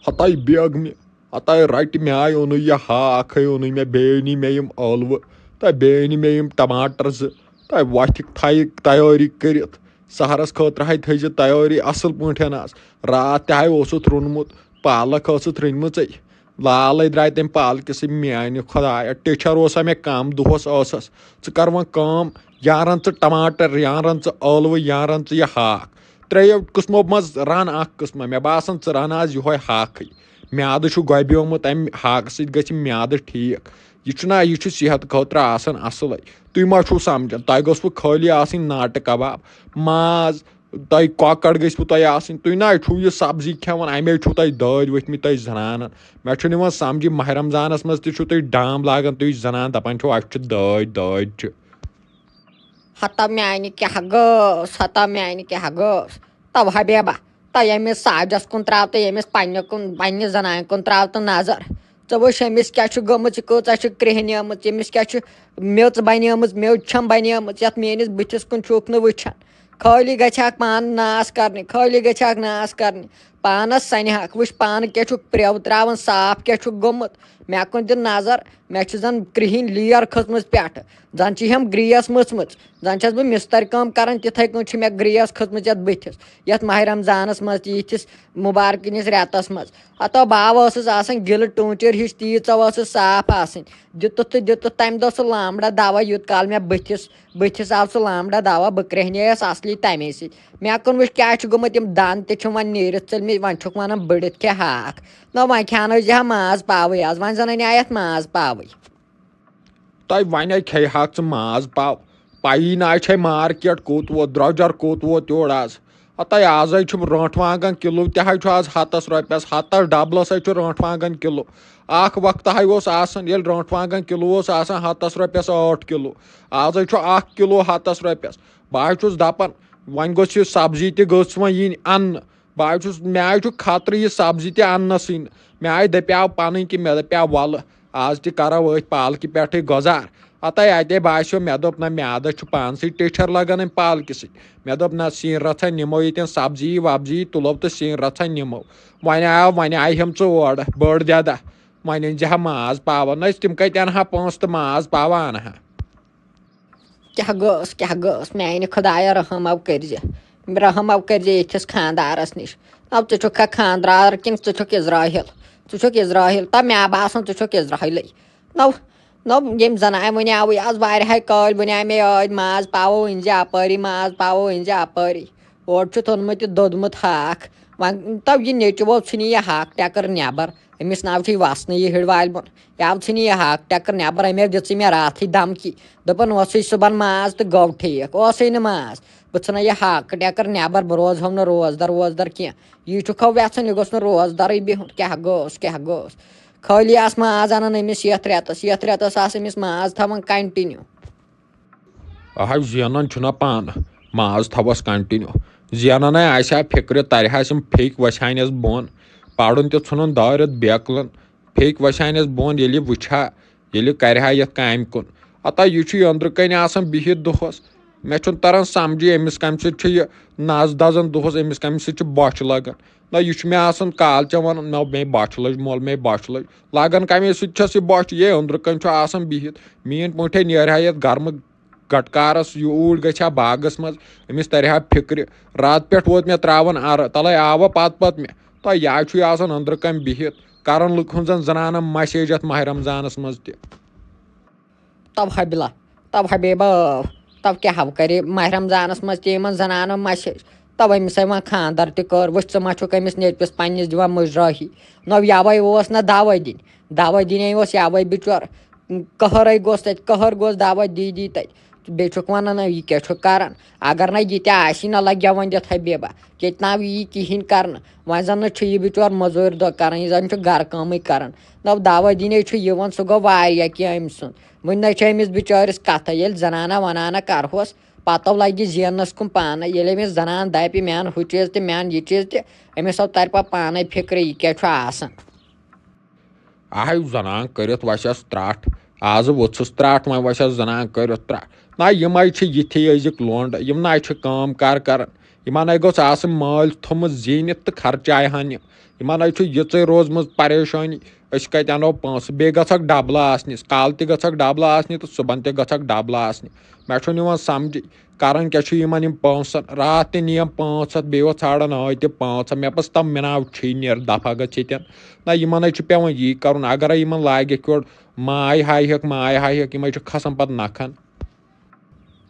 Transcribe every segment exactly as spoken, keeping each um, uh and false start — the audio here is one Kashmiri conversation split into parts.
ہتاے بیگ مےٚ، ہتاے رٹہِ مےٚ، آے اوٚنُے یہِ ہاکھ، ہے اوٚنُے مےٚ، بیٚیہِ أنی مےٚ یِم ٲلوٕ، تہٕ بیٚیہِ أنی مےٚ یِم ٹماٹر زٕ، تہٕ وۄتھِ تھایہِ تیٲری کٔرِتھ۔ سحرس خٲطرٕ ہے تھٲیزِ تیٲری اصل پٲٹھۍ آز۔ راتھ تہِ ہے اوسُتھ روٚنمُت، پالک ٲسٕتھ رٔنمٕژے۔ لالے درٛاے تمہِ پالکہِ سۭتۍ۔ میانہِ خدایا، ٹیچھر اوسا مےٚ کم، دۄہس ٲسس۔ ژٕ کر وۄنۍ کٲم، یا رن ژٕ ٹماٹر، یا رن ژٕ ٲلوٕ، یا رن ژٕ یہِ ہاکھ۔ ترٛیٚیو قٕسمو منٛز رن اکھ قٕسمہ۔ مےٚ باسان، ژٕ رن آز یِہوے ہاکھٕے۔ میادٕ چھُ گۄبیومُت، امہِ ہاکہٕ سۭتۍ گژھِ میادٕ ٹھیٖک۔ یہِ چھُنہ، یہِ چھُ صحت خٲطرٕ آسان اصلٕے۔ تُہۍ ما چھُو سمجھان؟ تۄہہِ گوٚژھوٕ خٲلی آسٕنۍ ناٹہٕ کباب، ماز، تۄہہِ کۄکر گٔژھوٕ تۄہہِ آسٕنۍ۔ تُہۍ نہ چھُو یہِ سبزی کھٮ۪وان، امے چھُو تۄہہِ دٲدۍ ؤتھمٕتۍ تۄہہِ زنانن۔ مےٚ چھُنہٕ یِوان سمجھی، ماہِ رمضانس منٛز تہِ چھُو تُہۍ ڈام لاگان، تُہۍ زنان دپان چھِو، اسہِ چھِ دٲدۍ، دٲدۍ چھِ۔ ہتا میانہِ کیٛاہ گٔژھ، ہتا میانہِ کیٛاہ گٔژھ۔ تو حبیبہ، تو ییٚمِس ساجس کُن تراو تہٕ ییٚمِس پننہِ کُن، پننہِ زنانہِ کُن تراو تہٕ نظر۔ ژٕ وٕچھ، أمِس کیٛاہ چھُ گوٚمُت، یہِ کۭژاہ چھِ کرٛیٚہنیمٕژ، أمِس کیٛاہ چھُ میٚژ بنیمٕژ، میٚژ چھَم بنیمٕژ، یَتھ میٲنِس بٕتھِس کُن چھُکھ نہٕ وٕچھان۔ خٲلی گژھِ ہاکھ پانہٕ ناس کرنہِ، خٲلی گژھِ ہاکھ ناس کرنہِ۔ پانس سنہِ ہاکھ، وٕچھ پانہٕ کیٛاہ چھُکھ پرٛٮ۪و تراوان، صاف کیٛاہ چھُکھ گوٚمُت۔ مےٚ کُن دِ نظر، مےٚ چھُ زن کرٛہِنۍ لیر کھٔژمٕژ پٮ۪ٹھٕ، زن چھِ ہم گریس مٔژمٕژ۔ زن چھَس بہٕ مِستٔرۍ کٲم کران، تِتھَے کٔنۍ چھِ مےٚ گریس کھٔژمٕژ یَتھ بٕتھِس، یَتھ ماہِ رمضانَس منٛز تہٕ یِتھِس مُبارکہٕ کِس رٮ۪تَس منٛز۔ ہتو باو ٲسٕس آسان گِلہٕ ٹوٗنٛچِر ہِش، تیٖژاہ ٲسٕس صاف آسٕنۍ۔ دِتُتھ تہٕ دِتُتھ تَمہِ دۄہ سُہ لامڑا دوا، یوٗت کال مےٚ بٕتھِس، بٕتھِس آو سُہ لامڑا دوا، بہٕ کرٛیٚہنییَس اَصلی تَمے سۭتۍ۔ مےٚ کُن وٕچھ کیٛاہ چھُ گوٚمُت، یِم دَنٛد تہِ چھِم وۄنۍ نیٖرِتھ ژٔلمٕتۍ، وۄنۍ چھُکھ وَنان بٔڑِتھ کھےٚ ہاکھ۔ نہ، وۄنۍ کھیٛانٲوزِ ہا ماز پاوٕے آز، وۄنۍ زَن اَنے یَتھ ماز پاوٕے۔ تۄہہِ وَنے کھیٚیہِ ہاکھ ژٕ ماز پاو، پَیی نہ چھے مارکیٹ کوٚت ووت، درٛۄجر کوٚت ووت یورٕ آز۔ ہتاے آزے چھُ رٲنٛٹھ وانٛگن کِلوٗ تہِ حظ چھُ آز ہَتَس رۄپیَس، ہَتَس ڈبلَس حظ چھُ رٲنٛٹھ وانٛگن کِلوٗ۔ اکھ وقتہٕ حظ اوس آسان، ییٚلہِ رٲنٛٹھ وانٛگن کِلوٗ اوس آسان ہَتَس رۄپیَس ٲٹھ کِلوٗ، آزے چھُ اکھ کِلوٗ ہَتَس رۄپیَس۔ بہٕ حظ چھُس دَپان، وۄنۍ گوٚژھ یہِ سبزی تہِ گٔژھ وۄنۍ یِنۍ اَننہٕ۔ بہٕ حظ چھُس، مےٚ حظ چھُ خطرٕ یہِ سبزی تہِ اَننَسٕے نہٕ۔ مےٚ آے دَپیٛاو پَنٕنۍ کہِ مےٚ دَپیٛاو وَلہٕ، آز تہِ کَرو أتھۍ پالکہِ پٮ۪ٹھٕے گُزار۔ ہَتَے اَتے باسیو، مےٚ دوٚپ، نہ، میٛادَس چھُ پانسٕے ٹیٚچھَر لَگان اَمہِ پالکہِ سۭتۍ۔ مےٚ دوٚپ، نہ، سِنۍ رَژھا نِمو ییٚتٮ۪ن سبزی وبزی تُلو تہٕ سِنۍ رَژھا نِمو۔ وۄنۍ آو، وۄنۍ آیہِ ہُم ژٕ اورٕ، بٔڑ دٮ۪دہ۔ وۄنۍ أنۍ زِ ہا ماز پاوا۔ نہ، تِم کَتہِ اَنہٕ ہا پونٛسہٕ تہٕ ماز پاوا اَنہٕ ہا؟ کیٛاہ گٔژھ، کیٛاہ گٔژھ، میٛانہِ خۄدایا رحم او کٔرۍ زِ، رحم او کٔرۍ زِ یِتھِس خانٛدارَس نِش۔ نَو ژٕ چھُکھا خانٛدار کِنہٕ ژٕ چھُکھ اِسرائیل؟ ژٕ چھُکھ اِسرائیل، تہ مےٚ باسان ژٕ چھُکھ اِسرائیلٕے۔ نَو، نَو ییٚمۍ زَن آے وۄنۍ آوٕے آز واریاہَے کٲلۍ، وۄنۍ آے مےٚ یٲدۍ ماز پاوو أنۍ زِ اَپٲری، ماز پاوو أنۍ زِ اَپٲری۔ اورٕ چھُ اوٚنمُت یہِ دوٚدمُت ہاکھ۔ وۄنۍ تو یہِ نیٚچوٗ وول ژھٕنہِ یہِ ہاکھ ٹٮ۪کٕر نٮ۪بر۔ أمِس ناو چھُے وَسنہٕ یہِ ہِڑ والہِ بۄن۔ یاو ژھٕنہِ یہِ ہاکھ ٹٮ۪کٕر نٮ۪بر، أمۍ حظ دِژٕے مےٚ راتھٕے دھمکی۔ دوٚپُن، اوسُے صُبحن ماز تہٕ گوٚو ٹھیٖک، اوسُے نہٕ ماز۔ بہٕ ژھٕنَے یہِ ہاکہٕ ٹٮ۪کٕر نٮ۪بر، بہٕ روزہو نہٕ روزدر ووزدر کینٛہہ۔ یہِ چھُکھو وٮ۪ژھان، یہِ گوٚژھ نہٕ روزدرٕے بِہُن۔ کیٛاہ گوٚژھ، کیٛاہ گوٚژھ؟ خٲلی آسہٕ ماز اَنان أمِس یَتھ رٮ۪تَس، یَتھ رٮ۪تَس آسہٕ أمِس ماز تھاوان continue۔ اہے زینان چھُنہ پانہٕ، ماز تھاوس continue۔ زینان ہے آسہِ ہا فِکرِ، ترِ ہا أمۍ پھیٚکۍ وَسہِ ہا نَس بۄن۔ پَرُن تہِ ژھُنُن دٲرِتھ بیکلَن۔ پھیٚکۍ وَسہِ ہا نَس بۄن، ییٚلہِ یہِ وٕچھِ ہا، ییٚلہِ یہِ کَرِ ہا یَتھ کامہِ کُن۔ ہتا یہِ چھُ یہِ أنٛدرٕ کَنہِ آسان بِہِتھ دۄہَس۔ مےٚ چھُنہٕ تَران سَمجھی أمِس کَمہِ سۭتۍ چھُ یہِ نَس دَزان دۄہَس، أمِس کَمہِ سۭتۍ چھِ بۄچھِ لَگان۔ نہ، یہِ چھُ مےٚ آسان کالہٕ چٮ۪وان، مےٚ، مےٚ بۄچھِ لٔج، مول، مےٚ بۄچھِ لٔج۔ لَگان کَمے سۭتۍ چھَس یہِ بۄچھِ؟ یے أنٛدرٕ کَنہِ چھُ آسان بِہِتھ۔ میٛٲنۍ پٲٹھۍ نیرِ ہا یَتھ گَرمہٕ گٹکارس یہِ اوٗرۍ گژھِ ہا باغس منٛز، أمِس ترِ ہا فِکرِ۔ راتہٕ پٮ۪ٹھ ووت مےٚ تراوان ارٕ، تلے آوا پتہٕ پتہٕ مےٚ۔ تۄہہِ یہِ چھُے آسان أنٛدرٕ کَنہِ بِہِتھ، کران لُکہٕ ہُنٛد زن زنانن مسیج یتھ ماہِ رمضانس منٛز تہِ۔ تو حبیبہ، تو حبیبہ، تو کیٛاہ ہو کرِ ماہِ رمضانس منٛز تہِ یِمن زنانن مسیج؟ تو أمِس ہے وۄنۍ خانٛدر تہِ کٔر، وٕچھ ژٕ ما چھُکھ أمِس نیٚچوِس پننِس دِوان مُجرٲہی؟ نہ یوے اوس نہ دوا دِنۍ، دوا دِنے اوس یوے بِچور۔ قہرے گوٚژھ تتہِ، قہر گوٚژھ دوا دی دی تتہِ۔ بیٚیہِ چھُکھ وَنان، نہ، یہِ کیٛاہ چھُ کَران؟ اگر نہٕ یہِ تہِ آسی، نہ لَگہِ ہا وۄنۍ دِتھ حبیبہ، ییٚتہِ نہ آو یی کِہیٖنۍ کَرنہٕ۔ وۄنۍ زَن نہٕ چھُ یہِ بِچور مٔزوٗرۍ دۄہ کَران، یہِ زَن چھُ گَرٕ کٲمٕے کَران۔ نہ، دعوت دِنہِ چھُ یِوان، سُہ گوٚو واریاہ کینٛہہ أمۍ سُنٛد۔ وۄنۍ نہ چھِ أمِس بِچٲرِس کَتھَے، ییٚلہِ زَنانہ وَنانہ کَرہوس، پَتہٕ لَگہِ زیننَس کُن پانَے۔ ییٚلہِ أمِس زَنان دَپہِ، مےٚ اَن ہُہ چیٖز تہِ، مےٚ اَن یہِ چیٖز تہِ، أمِس آو تَرِ پَتہٕ پانَے فِکرِ، یہِ کیٛاہ چھُ آسان۔ اہے زنان کٔرِتھ وَسٮ۪س ترٛٹھ۔ آزٕ وٕژھٕس ترٛٹھ، وۄنۍ وَسٮ۪س زنان کٔرِتھ ترٛٹھ۔ نہ، یِمے چھِ یِتھی أزِکۍ لونڈٕ، یِم نہ چھِ کٲم کار کران۔ یِمن ہے گوٚژھ آسٕنۍ مٲلۍ تھوٚمُت زیٖنِتھ تہٕ خرچاے ہن یِم۔ یِمن ہے چھُ یِژٕے روٗزمٕژ پریشٲنی، أسۍ کتہِ انو پونٛسہٕ؟ بیٚیہِ گژھکھ ڈبلہٕ آسنِس، کالہٕ تہِ گژھکھ ڈبلہٕ آسنہِ تہٕ صُبحن تہِ گژھکھ ڈبلہٕ آسنہِ۔ مےٚ چھُنہٕ یِوان سمجھے، کران کیٛاہ چھُ یِمن یِم پونٛسن؟ راتھ تہِ نِیم پانٛژھ ہتھ، بیٚیہِ یوت ژھانڈان ٲدۍ تہِ پانٛژھ ہتھ۔ مےٚ پَز تم مِناو چھُے، نیر دفعہ گژھ ییٚتٮ۪ن۔ نہ، یِمن ہے چھُ پٮ۪وان یی کرُن، اگرے یِمن لاگٮ۪کھ یورٕ ماے ہاے ہیٚکھ، ماے ہاے ہیٚکھ، یِم ہے چھِ کھسان پتہٕ نکھن۔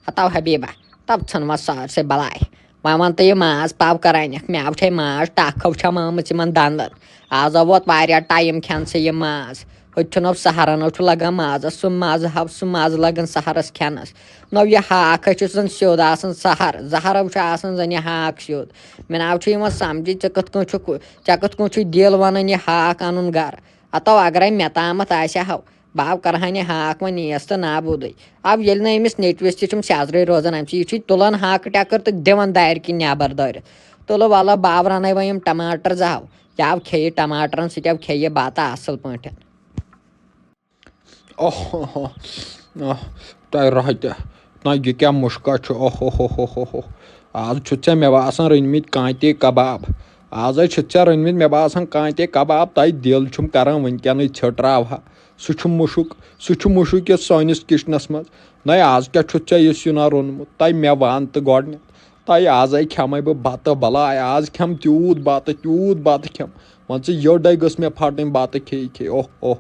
ہتو حبیبہ، تب ژھٕن وۄنۍ سٲرسٕے بلاے۔ وۄنۍ وَن تہٕ یہِ ماز پاو کَرانٮ۪کھ، مےٚ آو چھے ماز ٹَکھ ہو چھم آمٕژ یِمن دَنٛدَن۔ آز آو ووت واریاہ ٹایم کھٮ۪ن سٕے یہِ ماز۔ ہُتہِ چھُنہٕ سہرن ہو چھُ لگان مازَس، سُہ مَزٕ ہو سُہ مَزٕ لگان سہرس کھٮ۪نَس۔ نو یہِ ہاکھ ہے چھُ زَن سیوٚد آسان سہر، زہر ہو چھُ آسان زَن یہِ ہاکھ سیوٚد۔ مےٚ نہ حظ چھُ یِوان سمجھے، ژےٚ کِتھ کٔنۍ چھُکھ، ژےٚ کِتھ کٔنۍ چھُے دِل وَنان یہِ ہاکھ اَنُن گرٕ؟ ہتو اگرے مےٚ تامَتھ آسہِ ہاو، بہٕ ہاو کرہن یہِ ہاکھ وۄنۍ نیس تہٕ نابودٕے۔ اَو ییٚلہِ نہٕ أمِس نیٚچوِس تہِ چھُم سیٚزرٕے روزان، اَمہِ سۭتۍ یہِ چھُے تُلان ہاکہٕ ٹٮ۪کٕر تہٕ دِوان دارِ کِنۍ نٮ۪بر دٲرِتھ۔ تُلہٕ وَلہٕ بہٕ ہاو رَنَے وۄنۍ یِم ٹماٹر زٕ ہاو۔ یہِ ہاو کھیٚیہِ ٹماٹرن سۭتۍ، ہاو کھیٚیہِ بَتہٕ اَصٕل پٲٹھۍ۔ اوہ، اوہ، اوہ، تۄہہِ رۄہہِ تہِ۔ نہ، یہِ کیٛاہ مُشکا چھُ؟ اوہ، اوہ، اوہ، اوہ، اوہ، اوہ۔ آز چھُ ژےٚ مےٚ باسان رٔنۍمٕتۍ کانٛتے کباب۔ آز حظ چھِ ژےٚ رٔنۍمٕتۍ مےٚ باسان کانٛتے کباب۔ تۄہہِ دِل چھُم کران وٕنکیٚنٕے ژھیوٚٹراوہا۔ سُہ چھُ مُشُک، سُہ چھُ مُشُک یَتھ سٲنِس کِچنَس منٛز۔ نَے، آز کیٛاہ چھُتھ ژےٚ یہِ سیُنا روٚنمُت؟ تَے مےٚ وَن تہٕ گۄڈٕنٮ۪تھ۔ تَے آزَے کھٮ۪مَے بہٕ بَتہٕ بَلاے۔ آز کھٮ۪م تیوٗت بَتہٕ، تیوٗت بَتہٕ کھٮ۪م۔ وۄنۍ ژٕ یٔڈَے گٔژھ مےٚ پھَٹٕنۍ بَتہٕ کھیٚیہِ کھیٚیہِ۔ اوہ، اوہ،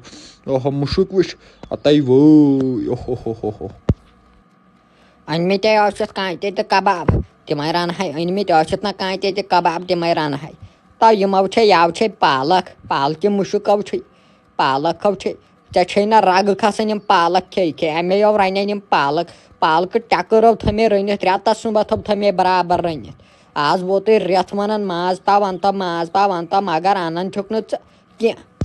اوہ، مُشُک وٕچھ۔ تَے وٲے، اوہ، اوہ، اوہ، اوہ، اوہ۔ أنۍ مٕتۍ ٲسِتھ کانٛتے تہٕ کباب، تِمَے رَنہٕ ہاے۔ أنۍ مٕتۍ ٲسِتھ نہ کانٛتے تہٕ کباب، تِمَے رَنہٕ ہاے۔ تہٕ یِمو چھے، یَوٕ چھے پالک، پالکہِ مُشُک ہو چھُے، پالک ہو چھُے۔ ژےٚ چھے نہ رَگہٕ کھسان یِم پالک کھے کھے۔ اَمے یو رَنٮ۪ن یِم پالک، پالکہٕ ٹٮ۪کہٕ رَو تھٲے مےٚ رٔنِتھ، رٮ۪تَس سُنٛمبَتھ ہو تھٲے مےٚ برابر رٔنِتھ۔ آز ووتُے رٮ۪تھ وَنان ماز پاو اَنتو، ماز پاو اَنتو، مگر اَنان چھُکھ نہٕ ژٕ کینٛہہ۔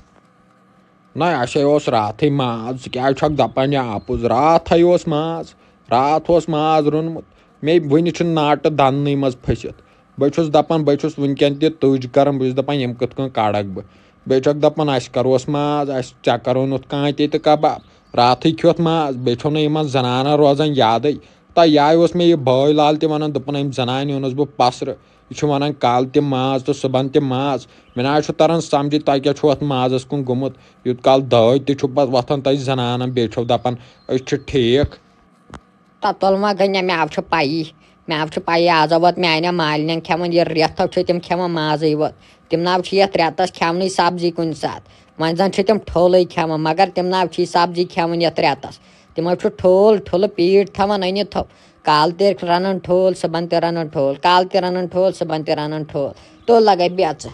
نہ، اَسے اوس راتھٕے ماز، ژٕ کیٛازِ چھَکھ دَپان یہِ اَپُز؟ راتھَے اوس ماز، راتھ اوس ماز روٚنمُت۔ مےٚ وٕنہِ چھُنہٕ ناٹہٕ دَنٛدنٕے منٛز پھٔسِتھ۔ بہٕ چھُس دَپان، بہٕ چھُس وٕنکٮ۪ن تہِ تُج کَران، بہٕ چھُس دَپان، یِم کِتھ کٔنۍ کَڑَکھ بہٕ؟ بیٚیہِ چھَکھ دَپان، اَسہِ کَروس ماز، اَسہِ، ژےٚ کَرو نہٕ ہُتھ کانٛہہ تہِ تہٕ کَباب۔ راتھٕے کھیوٚتھ ماز، بیٚیہِ چھو نہٕ یِمَن زَنانَن روزان یادٕے۔ تہٕ یہِ آیہِ اوس مےٚ یہِ بٲے لال تہِ وَنان، دوٚپُن، أمۍ زَنانہِ اوٚنُس بہٕ پَسرٕ۔ یہِ چھُ وَنان، کالہٕ تہِ ماز تہٕ صُبحن تہِ ماز۔ مےٚ نہ حظ چھُ تران سمجھے، تۄہہِ کیٛاہ چھُ اَتھ مازَس کُن گوٚمُت؟ یوٗت کال دٲدۍ تہِ چھُ پَتہٕ وۄتھان تۄہہِ زَنانَن، بیٚیہِ چھِو دَپان، أسۍ چھِ ٹھیٖک۔ تَتھ تُل وۄنۍ گٔے نہ، مےٚ چھُ پَیی، مےٚ چھُ پَیی، آز ووت میٛانٮ۪ن مالِنٮ۪ن کھٮ۪وان یہِ رٮ۪تھ، تھَو چھِ تِم کھٮ۪وان مازٕے یوت۔ تِم نہ چھِ یَتھ رٮ۪تَس کھٮ۪ونٕے سبزی کُنہِ ساتہٕ۔ وۄنۍ زَن چھِ تِم ٹھوٗلٕے کھٮ۪وان، مگر تِم نہ چھِ سبزی کھٮ۪وان یَتھ رٮ۪تَس۔ تِمو چھُ ٹھوٗل، ٹھُلہٕ پیٖٹ تھاوان أنِتھ تھَو۔ کالہٕ تہِ رَنان ٹھوٗل، صُبحن تہِ رَنان ٹھوٗل، کالہٕ تہِ رَنان ٹھوٗل، صُبحن تہِ رَنان ٹھوٗل۔ تو لَگے بیٚژٕ۔